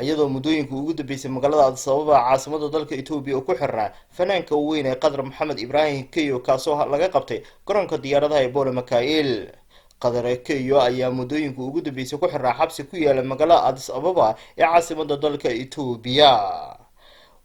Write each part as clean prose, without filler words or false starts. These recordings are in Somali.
Iyadoo muddooyinka ugu dambeysay magaalada Addis Ababa, caasimada dalka Etoobiya, uu ku xirnaa fanaanka weyn ee Qadar Maxamed Ibraahim Keyo, kaasoo laga qabtay garoonka diyaaradaha ee Bole Mikael. Qadar Keyo ayaa muddooyinka ugu dambeysay ku xirnaa xabsi ku yaala magaalada Addis Ababa ee caasimada dalka Etoobiya.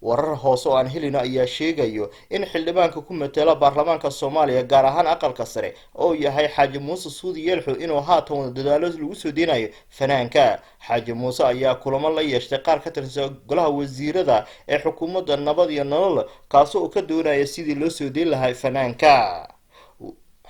Warar hoose oo aan helino ayaa sheegayo in xildhibaanka ku matela baarlamaanka Soomaaliya, gaar ahaan aqalka sare, oo yahay Xaaji Muuse Suudi Yeelxo, inuu haatan wada dadaalo lagu soo deynayo fanaanka. Xaaji Muuse ayaa kulamo la yeeshtay qaar ka tirsan golaha wasiirada ee xukuumadda Nabad iyo Nolol, kaasoo uu ka doonaya sidii loo soo deyn lahaa fanaanka.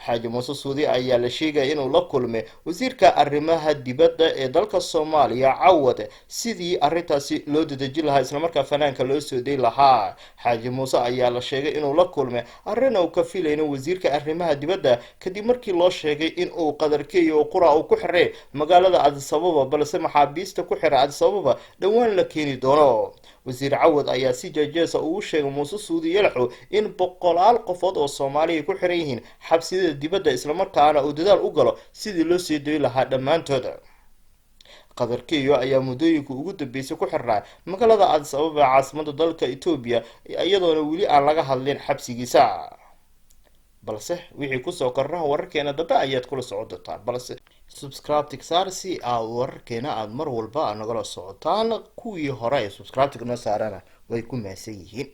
Xaaji Muuse Suudi ayaa la sheegaya inuu la kulmay wasiirka arrimaha dibadda ee dalka Soomaaliya, Cawad, sidii arrintaasi loo dedejin lahaa, islamarkaa fanaanka loo soo deyn lahaa. Xaaji Muuse ayaa la sheegay inuu la kulmay arrin uu ka filayno wasiirka arrimaha dibadda, kadib markii loo sheegay in uu Qadarkeeyo oo qura uu ku xiray magaalada Addis Ababa, balse maxaabiista ku xiray Addis Ababa dhowaan la keeni doono. Wasiir Cawad ayaa si jeejeesa ugu sheegay Muuse Suudi Yalaxo in boqolaal qofood oo Soomaaliya ku xiran yihiin xabsiyada dibadda, islamarkaana uu dadaal u galo sidii loo sii dayi lahaa dhammaantooda. Qadarkeyo ayaa muddooyinka ugu dambeysay ku xirnaa magaalada Addis Ababa ee caasimada dalka Etoobiya, iyadoona weli aan laga hadlin xabsigiisa, balse wixii kusoo kordhaha wararkeena dambe ayaad kula socon doontaan. Balse subscribe saar si aad wararkeena aada mar walba nagala socotaan. Kuwii hore ee subscribe noo saarana way ku mahadsan yihiin.